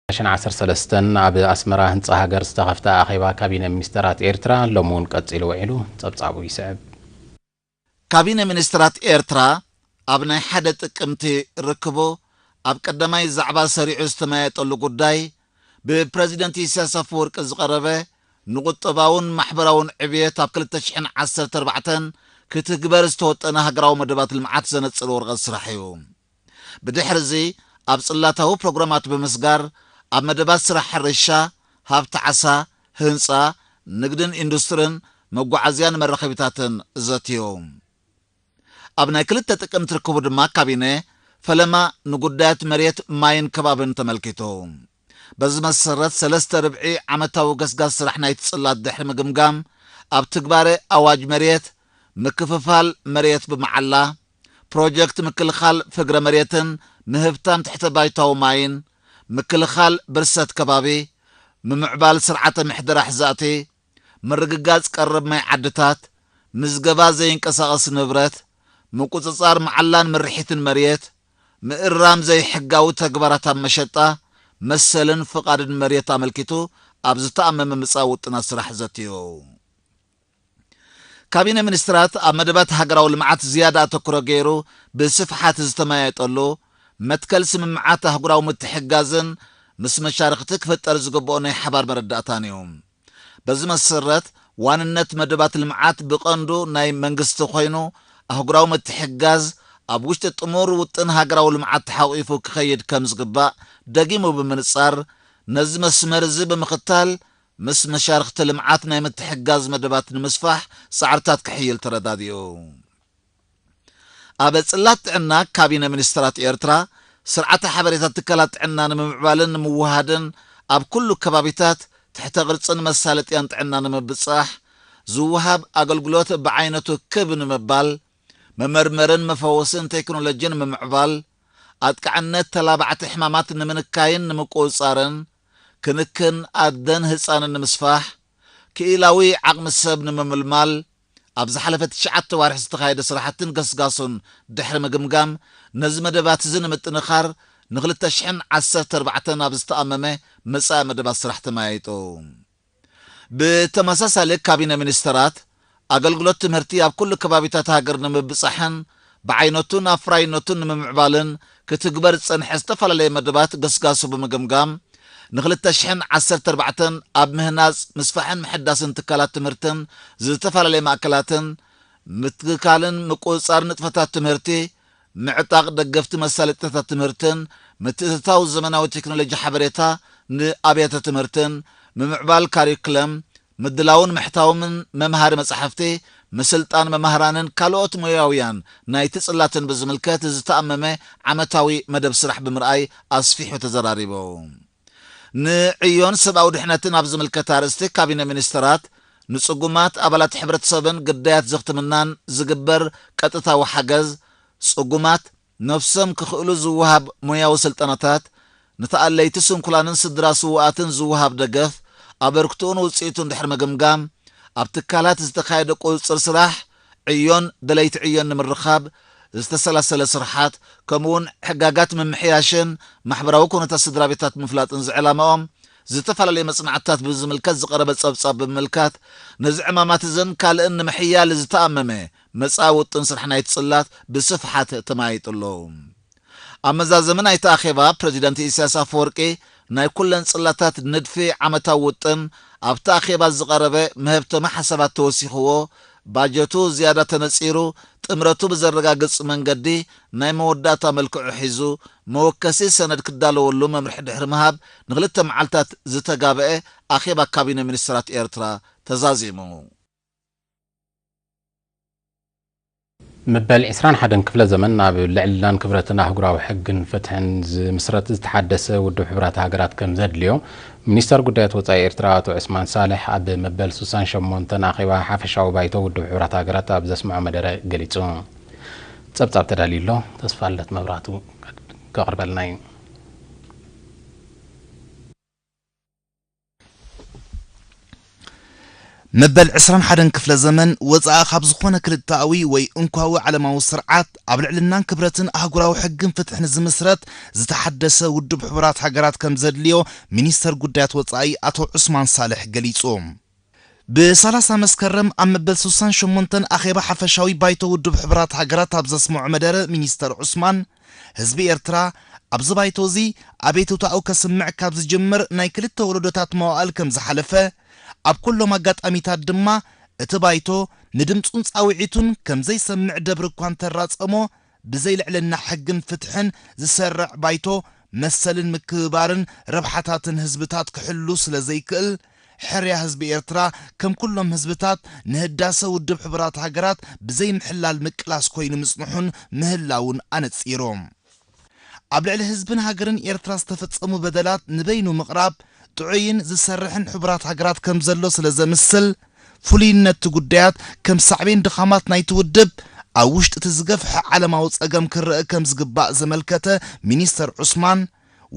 ሽን ዓሰርተ ሰለስተን ኣብ ኣስመራ ህንጻ ሃገር ዝተኸፍተ ኣኼባ ካቢነ ሚኒስተራት ኤርትራ ሎሚ እውን ቀጺሉ ውዒሉ። ጸብጻቡ ይስዕብ። ካቢነ ሚኒስተራት ኤርትራ ኣብ ናይ ሓደ ጥቅምቲ ርክቡ ኣብ ቀዳማይ ዛዕባ ሰሪዑ ዝተመያየጠሉ ጉዳይ ብፕረዚደንት ኢሳያስ ኣፈወርቂ ዝቐረበ ንቁጠባውን ማሕበራውን ዕብየት ኣብ ክልተ ሽሕን ዓሰርተ ኣርባዕተን ክትግበር ዝተወጠነ ሃገራዊ መደባት ልምዓት ዘነጽር ወረቐት ስራሕ እዩ። ብድሕርዚ ኣብ ጽላታዊ ፕሮግራማት ብምስጋር ኣብ መደባት ስራሕ ሕርሻ፣ ሃብቲ ዓሳ፣ ህንጻ፣ ንግድን ኢንዱስትርን፣ መጓዓዝያን መራኸቢታትን ዘትዩ። ኣብ ናይ ክልተ ጥቅምቲ ርክቡ ድማ ካቢነ ፈለማ ንጉዳያት መሬት፣ ማይን ከባብን ተመልኪቱ። በዚ መሰረት ሰለስተ ርብዒ ዓመታዊ ገስጋስ ስራሕ ናይቲ ጽላት ድሕሪ ምግምጋም ኣብ ትግባረ ኣዋጅ መሬት፣ ምክፍፋል መሬት ብመዓላ፣ ፕሮጀክት ምክልኻል ፍግረ መሬትን ምህብታም ትሕተ ባይታዊ ማይን፣ ምክልኻል ብርሰት ከባቢ፣ ምምዕባል ስርዓተ ምሕደራ ሕዛእቲ፣ ምርግጋጽ ቀረብ ማይ ዓድታት፣ ምዝገባ ዘይንቀሳቐስ ንብረት፣ ምቁጽጻር መዓላን ምርሒትን መሬት፣ ምእራም ዘይሕጋዊ ተግባራት ኣብ መሸጣ መሰልን ፍቓድን መሬት ኣመልኪቱ ኣብ ዝተኣመመ ምጻእ ውጥናት ስራሕ ዘትዩ። ካቢነ ሚኒስትራት ኣብ መደባት ሃገራዊ ልምዓት ዝያዳ ኣተኩሮ ገይሩ ብስፍሓት ዝተመያየጠሉ መትከል ስምምዓት ኣህጉራዊ ምትሕግጋዝን ምስ መሻርኽቲ ክፍጠር ዝግብኦ ናይ ሓባር መረዳእታን እዩ። በዚ መሰረት ዋንነት መደባት ልምዓት ብቐንዱ ናይ መንግስቲ ኮይኑ ኣህጉራዊ ምትሕግጋዝ ኣብ ውሽጢ ጥሙር ውጥን ሃገራዊ ልምዓት ተሓቂፉ ክኸይድ ከም ዝግባእ ደጊሙ ብምንጻር ነዚ መስመር እዚ ብምኽታል ምስ መሻርኽቲ ልምዓት ናይ ምትሕግጋዝ መደባት ንምስፋሕ ጻዕርታት ክሕይል ተረዳዲኡ። ኣብ ጽላት ጥዕና ካቢነ ሚኒስትራት ኤርትራ ስርዓተ ሓበሬታ ትካላት ጥዕና ንምምዕባልን ንምውሃድን ኣብ ኩሉ ከባቢታት ትሕተ ቅርጽን መሳለጥያን ጥዕና ንምብጻሕ ዝወሃብ ኣገልግሎት ብዓይነቱ ክብ ንምባል መመርመርን መፈወስን ቴክኖሎጂን ምምዕባል ኣጥቃዕነት ተላባዕቲ ሕማማት ንምንካይን ንምቁጽጻርን ክንክን ኣደን ህጻንን ንምስፋሕ ክኢላዊ ዓቕሚ ሰብ ንምምልማል ኣብ ዝሓለፈ ትሽዓተ ዋርሒ ዝተኻየደ ስራሕትን ገስጋሱን ድሕሪ ምግምጋም ነዚ መደባት እዚ ንምጥንኻር ንክልተ ሽሕን ዓሰርተ ኣርባዕተን ኣብ ዝተኣመመ መጻኢ መደባት ስራሕ ተመያይጡ። ብተመሳሳሊ ካቢነ ሚኒስተራት ኣገልግሎት ትምህርቲ ኣብ ኩሉ ከባቢታት ሃገር ንምብጻሕን ብዓይነቱን ኣፍራይነቱን ንምምዕባልን ክትግበር ዝጸንሐ ዝተፈላለየ መደባት ገስጋሱ ብምግምጋም ንክልተ ሽሕን ዓሰርተ ኣርባዕተን ኣብ ምህናጽ ምስፋሕን ምሕዳስን ትካላት ትምህርትን ዝተፈላለየ ማእከላትን ምትካልን ምቁጽጻር ንጥፈታት ትምህርቲ ምዕጣቕ ደገፍቲ መሳለጥያታት ትምህርትን ምትእትታው ዘመናዊ ቴክኖሎጂ ሓበሬታ ንኣብያተ ትምህርትን ምምዕባል ካሪክለም ምድላውን ምሕታውምን መምሃሪ መጻሕፍቲ ምስልጣን መማህራንን ካልኦት ሞያውያን ናይቲ ጽላትን ብዝምልከት ዝተኣመመ ዓመታዊ መደብ ስራሕ ብምርኣይ ኣስፊሑ ተዘራሪቡ። ንዕዮን ሰብኣዊ ድሕነትን ኣብ ዝምልከት ኣርእስቲ ካቢነ ሚኒስተራት ንጽጉማት ኣባላት ሕብረተሰብን ግዳያት ዘኽትምናን ዝግበር ቀጥታዊ ሓገዝ፣ ጽጉማት ነፍሶም ክኽእሉ ዝወሃብ ሞያዊ ስልጠናታት፣ ንተኣለይቲ ስንኩላንን ስድራ ስውኣትን ዝወሃብ ደገፍ፣ ኣበርክትኡን ውጽኢቱን ድሕሪ ምግምጋም፣ ኣብ ትካላት ዝተኻየደ ቁጽጽር ስራሕ ዕዮን ደለይቲ ዕዮን ንምርኻብ ዝተሰላሰለ ስርሓት ከምኡውን ሕጋጋት ምምሕያሽን ማሕበራዊ ኩነታት ስድራ ቤታት ምፍላጥን ዝዕላማኦም ዝተፈላለዩ መጽናዕትታት ብዝምልከት ዝቐረበ ጸብጻብ ብምምልካት ነዚ ዕማማት እዝን ካልእን ንምሕያል ዝተኣመመ መጻኢ ውጥን ስራሕ ናይቲ ጽላት ብስፍሓት ተመያይጡ ኣሎ። ኣብ መዛዘሚ ናይቲ ኣኼባ ፕረዚደንት ኢሳያስ ኣፈወርቂ ናይ ኩለን ጽላታት ንድፊ ዓመታዊ ውጥን ኣብቲ ኣኼባ ዝቐረበ መህብተማ ሓሳባት ተወሲኽዎ ባጀቱ ዝያዳ ተነጺሩ ጥምረቱ ብዘረጋግጽ መንገዲ ናይ መወዳእታ መልክዑ ሒዙ መወከሲ ሰነድ ክዳለወሉ መምርሒ ድሕሪ ምሃብ ንክልተ መዓልታት ዝተጋበአ ኣኼባ ካቢነ ሚኒስትራት ኤርትራ ተዛዚሙ። መበል ዕስራን ሓደን ክፍለ ዘመን ኣብ ልዕልናን ክብረትን ኣህጉራዊ ሕግን ፍትሕን ዝምስረት ዝተሓደሰ ውድብ ሕቡራት ሃገራት ከም ዘድልዮ ሚኒስተር ጉዳያት ወጻኢ ኤርትራ ኣቶ ዑስማን ሳልሕ ኣብ መበል ስሳን ሸሞንተን ኣኼባ ሓፈሻዊ ባይቶ ውድብ ሕቡራት ሃገራት ኣብ ዘስምዖ መደረ ገሊጹ። ጸብጻብ ተዳልዩ ኣሎ፣ ተስፋለት መብራቱ ከቕርበልና እዩ። መበል ዕስራን ሓደን ክፍለ ዘመን ወጻኢ ካብ ዝኾነ ክልተኣዊ ወይ እንኳዊ ዓለማዊ ስርዓት ኣብ ልዕልናን ክብረትን ኣህጉራዊ ሕግን ፍትሕን ዝምስረት ዝተሓደሰ ውድብ ሕቡራት ሃገራት ከም ዘድልዮ ሚኒስተር ጉዳያት ወጻኢ ኣቶ ዑስማን ሳልሕ ገሊጹ። ብ30 መስከረም ኣብ መበል ስሳን ሸሞንተን ኣኼባ ሓፈሻዊ ባይቶ ውድብ ሕቡራት ሃገራት ኣብ ዘስምዖ መደረ ሚኒስተር ዑስማን፣ ህዝቢ ኤርትራ ኣብዚ ባይቶ እዚ ኣቤቱታኡ ከስምዕ ካብ ዝጅምር ናይ ክልተ ወለዶታት መዋእል ከም ዝሓለፈ፣ ኣብ ኩሎም ኣጋጣሚታት ድማ እቲ ባይቶ ንድምጹን ጻውዒቱን ከም ዘይሰምዕ ደብሪ እኳ እንተራጸሞ፣ ብዘይ ልዕልና ሕግን ፍትሕን ዝሰርዕ ባይቶ መሰልን ምክብባርን ረብሓታትን ህዝብታት ክሕሉ ስለ ዘይክእል፣ ሕርያ ህዝቢ ኤርትራ ከም ኩሎም ህዝብታት ንህዳሰ ውድብ ሕቡራት ሃገራት ብዘይ ምሕላል ምቅላስ ኮይኑ ምጽንሑን ምህላውን ኣነጺሩ። ኣብ ልዕሊ ህዝብን ሃገርን ኤርትራ ዝተፈጸሙ በደላት ንበይኑ ምቕራብ ጥዑይን ዝሰርሕን ሕቡራት ሃገራት ከም ዘሎ ስለ ዘምስል፣ ፍሉይነት እቲ ጉዳያት ከም ሳዕቤን ድኻማት ናይቲ ውድብ ኣብ ውሽጢ እቲ ዝገፍሐ ዓለማዊ ጸገም ክረአ ከም ዝግባእ ዘመልከተ ሚኒስተር ዑስማን፣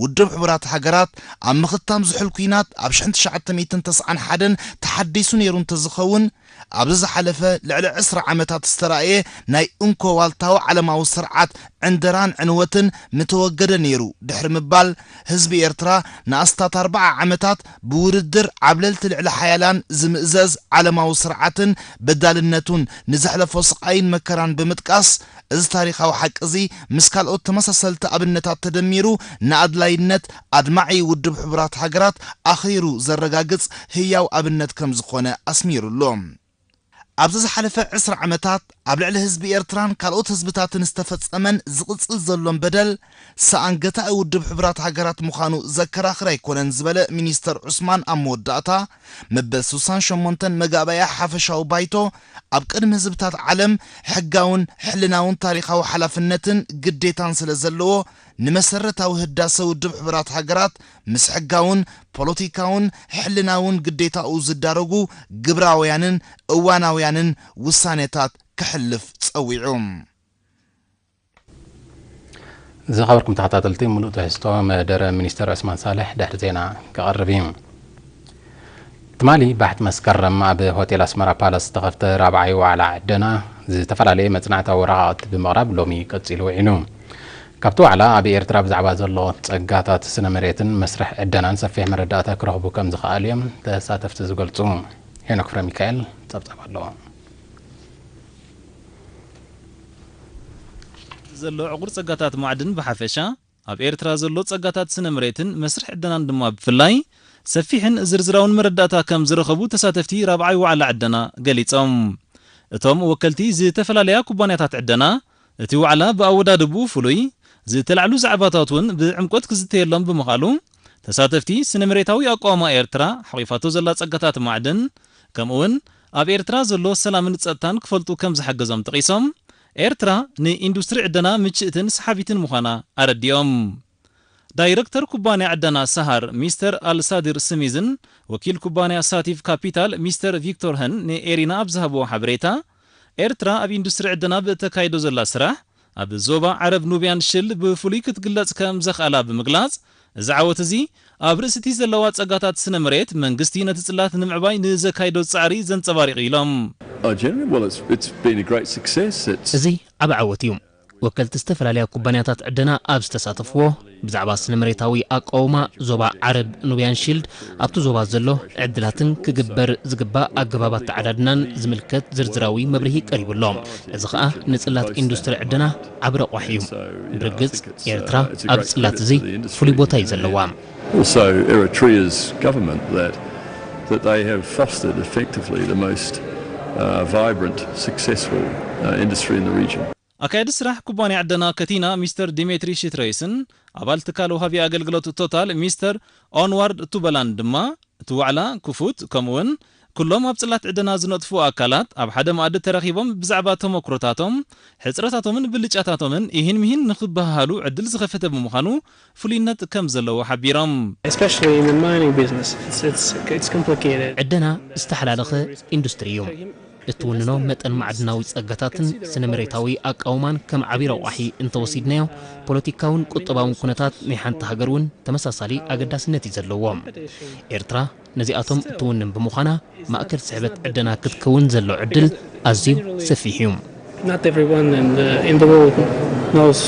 ውድብ ሕቡራት ሃገራት ኣብ ምኽታም ዝሑል ኲናት ኣብ ሽሕን ትሽዓተ ሚእትን ተስዓን ሓደን ተሓዲሱ ነይሩ እንተዝኸውን፣ ኣብዚ ዝሓለፈ ልዕሊ ዕስራ ዓመታት ዝተራእየ ናይ እንኮ ዋልታዊ ዓለማዊ ስርዓት ዕንደራን ዕንወትን ምተወገደ ነይሩ ድሕሪ ምባል፣ ህዝቢ ኤርትራ ንኣስታት ኣርብዓ ዓመታት ብውድድር ዓብለልቲ ልዕሊ ሓያላን ዝምእዘዝ ዓለማዊ ስርዓትን በዳልነቱን ንዘሕለፎ ስቓይን መከራን ብምጥቃስ፣ እዚ ታሪኻዊ ሓቂ እዚ ምስ ካልኦት ተመሳሰልቲ ኣብነታት ተደሚሩ ንኣድላይነት ኣድማዒ ውድብ ሕቡራት ሃገራት ኣኺሩ ዘረጋግጽ ህያው ኣብነት ከም ዝኾነ ኣስሚሩ ኣሎ። ኣብዚ ዝሓለፈ ዕስራ ዓመታት ኣብ ልዕሊ ህዝቢ ኤርትራን ካልኦት ህዝብታትን ዝተፈጸመን ዝቕጽል ዘሎን በደል ሰኣን ገታኢ ውድብ ሕቡራት ሃገራት ምዃኑ ዘከራኽር ኣይኮነን ዝበለ ሚኒስተር ዑስማን ኣብ መወዳእታ፣ መበል ስሳን ሸሞንተን መጋባእያ ሓፈሻዊ ባይቶ ኣብ ቅድሚ ህዝብታት ዓለም ሕጋውን ሕልናውን ታሪኻዊ ሓላፍነትን ግዴታን ስለ ዘለዎ፣ ንመሰረታዊ ህዳሰ ውድብ ሕቡራት ሃገራት ምስ ሕጋውን ፖለቲካውን ሕልናውን ግዴታኡ ዝዳረጉ ግብራውያንን እዋናውያንን ውሳኔታት ክሕልፍ ጸዊዑ። ዝኸበርኩም ተኸታተልቲ፣ ሙሉእ ትሕዝቶ መደረ ሚኒስተር ዑስማን ሳልሕ ድሕሪ ዜና ክቐርብ እዩ። ትማሊ ባሕቲ መስከረም ኣብ ሆቴል ኣስመራ ፓላስ ዝተኸፍተ ራብዓይ ዋዕላ ዕደና ዝተፈላለየ መጽናዕታዊ ወረቓቕቲ ብምቕራብ ሎሚ ቀጺሉ ውዒሉ። ካብቲ ዋዕላ ኣብ ኤርትራ ብዛዕባ ዘሎ ጸጋታት ስነ መሬትን መስርሕ ዕደናን ሰፊሕ መረዳእታ ክረኽቡ ከም ዝኸኣሉ እዮም ተሳተፍቲ ዝገልጹ። ሄኖክ ፍረ ሚካኤል ጸብጻብ ኣለዎ። ዘሎ ዕቑር ጸጋታት ማዕድን ብሓፈሻ፣ ኣብ ኤርትራ ዘሎ ጸጋታት ስነ መሬትን መስርሕ ዕደናን ድማ ብፍላይ ሰፊሕን ዝርዝራውን መረዳእታ ከም ዝረኸቡ ተሳተፍቲ ራብዓይ ዋዕላ ዕደና ገሊጾም። እቶም ወከልቲ ዝተፈላለያ ኩባንያታት ዕደና፣ እቲ ዋዕላ ብኣወዳድብኡ ፍሉይ፣ ዝተላዕሉ ዛዕባታት እውን ብዕምቆት ክዝተየሎም ብምዃሉ፣ ተሳተፍቲ ስነ መሬታዊ ኣቃውማ ኤርትራ ሓቒፋቶ ዘላ ጸጋታት ማዕድን፣ ከምኡውን ኣብ ኤርትራ ዘሎ ሰላምን ጸጥታን ክፈልጡ ከም ዝሓገዞም ጠቒሶም፣ ኤርትራ ንኢንዱስትሪ ዕደና ምችእትን ሰሓቢትን ምዃና ኣረዲኦም። ዳይረክተር ኩባንያ ዕደና ሰሃር ሚስተር ኣልሳዲር ስሚዝን ወኪል ኩባንያ ሳቲፍ ካፒታል ሚስተር ቪክቶር ህን ንኤሪና ኣብ ዝሃብዎ ሓበሬታ፣ ኤርትራ ኣብ ኢንዱስትሪ ዕደና ብእተካይዶ ዘላ ስራሕ ኣብ ዞባ ዓረብ ኑብያን ሽልድ ብፍሉይ ክትግለጽ ከም ዘኽኣላ ብምግላጽ፣ እዚ ዓወት እዚ ኣብ ርእሲ እቲ ዘለዋ ጸጋታት ስነ መሬት መንግስቲ ነቲ ጽላት ንምዕባይ ንዘካይዶ ጻዕሪ ዘንጸባሪቕ ኢሎም። Oh, generally, well, it's, it's been a great success. It's እዚ ዓቢ ዓወት እዩ። ወከልቲ ዝተፈላለያ ኩባንያታት ዕደና ኣብ ዝተሳተፍዎ፣ ብዛዕባ ስነ መሬታዊ ኣቃውማ ዞባ ዓረብ ኑብያን ሺልድ ኣብቲ ዞባ ዘሎ ዕድላትን ክግበር ዝግባእ ኣገባብ ኣተዓዳድናን ዝምልከት ዝርዝራዊ መብርሂ ቀሪቡ ኣሎ። እዚ ኸኣ ንጽላት ኢንዱስትሪ ዕደና ዓቢ ረቋሒ እዩ። ብርግጽ ኤርትራ ኣብ ጽላት እዚ ፍሉይ ቦታ እዩ ዘለዋ። Also, Eritrea's government that that they have fostered effectively the most uh, vibrant, successful uh, industry in the region. ኣካያዲ ስራሕ ኩባንያ ዕደና ከቲና ሚስተር ዲሜትሪ ሽትረይስን ኣባል ትካል ወሃቢ ኣገልግሎት ቶታል ሚስተር ኦንዋርድ ቱበላን ድማ እቲ ዋዕላ ክፉት ከምኡውን ኩሎም ኣብ ጽላት ዕደና ዝነጥፉ ኣካላት ኣብ ሓደ መኣዲ ተረኺቦም ብዛዕባ ተመክሮታቶም፣ ሕጽረታቶምን ብልጫታቶምን ኢሂን ምሂን ንኽበሃሃሉ ዕድል ዝኸፈተ ብምዃኑ ፍሉይነት ከም ዘለዎ ሓቢሮም። Especially in the mining business, it's, it's, it's complicated. ዕደና ዝተሓላለኸ ኢንዱስትሪ እዩ። እትውንኖ መጠን ማዕድናዊ ጸጋታትን ስነ መሬታዊ ኣቃውማን ከም ዓቢ ረቋሒ እንተወሲድናዮ፣ ፖለቲካውን ቁጠባውን ኩነታት ናይ ሓንቲ ሃገር እውን ተመሳሳሊ ኣገዳስነት እዩ ዘለዎ። ኤርትራ ነዚኣቶም እትውንን ብምዃና፣ ማእከል ስሕበት ዕደና ክትከውን ዘሎ ዕድል ኣዝዩ ሰፊሕ እዩ። Not everyone in the, in the world knows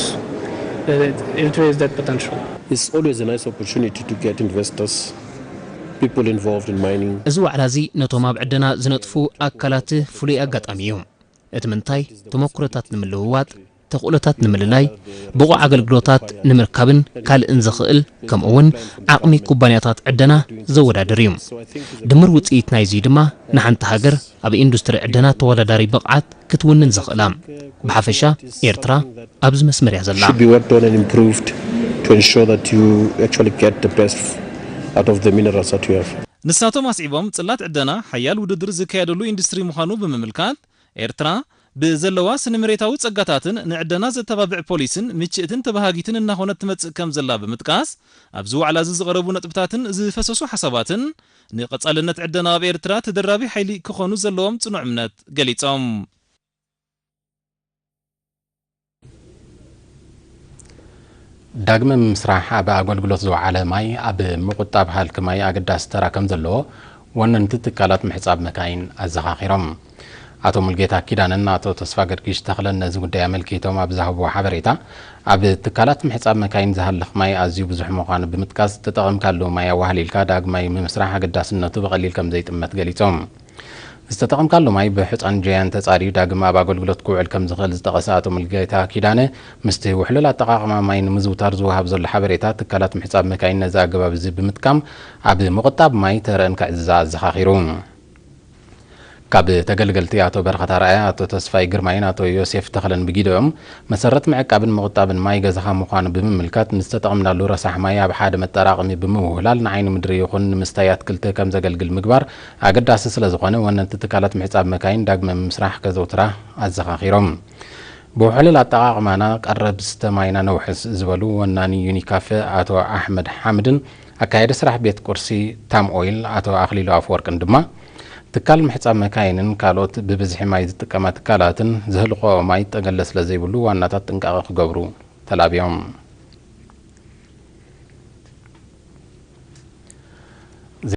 that it, Eritrea is that potential. It's always a nice opportunity to get investors, people involved in mining. እዚ ዋዕላ እዚ ነቶም ኣብ ዕደና ዝነጥፉ ኣካላት ፍሉይ ኣጋጣሚ እዩ። እቲ ምንታይ፣ ተመኩሮታት ንምልውዋጥ፣ ተኽእሎታት ንምልላይ፣ ብቑዕ ኣገልግሎታት ንምርካብን ካልእን ዘኽእል፣ ከምኡ እውን ዓቕሚ ኩባንያታት ዕደና ዘወዳድር እዩ። ድምር ውፅኢት ናይዚ ድማ ንሓንቲ ሃገር ኣብ ኢንዱስትሪ ዕደና ተወዳዳሪ ብቕዓት ክትውንን ዘኽእላ። ብሓፈሻ ኤርትራ ኣብዚ መስመር እያ ዘላ። Should be worked on and improved to ensure that you actually get the best out of the minerals that you have. ንሳቶም ኣስዒቦም፣ ጽላት ዕደና ሓያል ውድድር ዝካየደሉ ኢንዱስትሪ ምዃኑ ብምምልካት፣ ኤርትራ ብዘለዋ ስነ መሬታዊ ጸጋታትን ንዕደና ዘተባብዕ ፖሊስን ምችእትን ተባሃጊትን እናኾነት ትመጽእ ከም ዘላ ብምጥቃስ፣ ኣብዚ ዋዕላ እዚ ዝቐረቡ ነጥብታትን ዝፈሰሱ ሓሳባትን ንቐጻልነት ዕደና ኣብ ኤርትራ ተደራቢ ሓይሊ ክኾኑ ዘለዎም ጽኑዕ እምነት ገሊጾም። ዳግመ ምስራሕ ኣብ ኣገልግሎት ዝወዓለ ማይ ኣብ ምቑጣብ ሃልኪ ማይ ኣገዳሲ ተራ ከም ዘለዎ ወነንቲ ትካላት ምሕጻብ መካይን ኣዘኻኺሮም። ኣቶ ሙልጌታ ኪዳነን ኣቶ ተስፋ ገርጊሽ ተኽለን ነዚ ጉዳይ ኣመልኪቶም ኣብ ዝሃብዎ ሓበሬታ፣ ኣብ ትካላት ምሕጻብ መካይን ዝሃልኽ ማይ ኣዝዩ ብዙሕ ምዃኑ ብምጥቃስ፣ ዝተጠቐምካሉ ማይ ኣዋህሊልካ ዳግማይ ምምስራሕ ኣገዳስነቱ ብቐሊል ከም ዘይጥመት ገሊጾም። ዝተጠቐምካሉ ማይ ብሑጻን ጀያን ተጻርዩ ዳግም ኣብ ኣገልግሎት ክውዕል ከም ዝኽእል ዝጠቐሰ ኣቶ ሙልጌታ ኪዳነ፣ ምስቲ ውሕሉል ኣጠቓቕማ ማይ ንምዝውታር ዝወሃብ ዘሎ ሓበሬታ፣ ትካላት ምሕጻብ መካይን ነዚ ኣገባብ እዚ ብምጥቃም ኣብ ምቑጣብ ማይ ተረአን ከዕዝዛ ኣዘኻኺሩ። ካብ ተገልገልቲ ኣቶ በረኸት ኣርኣያ፣ ኣቶ ተስፋይ ግርማይን ኣቶ ዮሴፍ ተኽለን ብጊደኦም፣ መሰረት ምዕቃብን ምቑጣብን ማይ ገዛኻ ምዃኑ ብምምልካት፣ ንዝተጠቐምናሉ ረሳሕ ማይ ኣብ ሓደ መጠራቐሚ ብምውህላል ንዓይኒ ምድሪ ይኹን ንምስታይ ኣትክልቲ ከም ዘገልግል ምግባር ኣገዳሲ ስለ ዝኾነ፣ ወነንቲ ትካላት ምሕጻብ መካይን ዳግመ ምምስራሕ ከዘውትራ ኣዘኻኺሮም። ብውሕሉል ኣጠቓቕማና ቀረብ ዝስተ ማይና ነውሕስ ዝበሉ ወናኒ ዩኒካፈ ኣቶ ኣሕመድ ሓምድን ኣካያዲ ስራሕ ቤት ቁርሲ ታም ኦይል ኣቶ ኣኽሊሉ ኣፈወርቅን ድማ፣ ትካል ምሕጻብ መካይንን ካልኦት ብብዝሒ ማይ ዝጥቀማ ትካላትን ዘህልቖኦ ማይ ጠገለ ስለ ዘይብሉ ዋናታት ጥንቃቐ ክገብሩ ተላብዮም።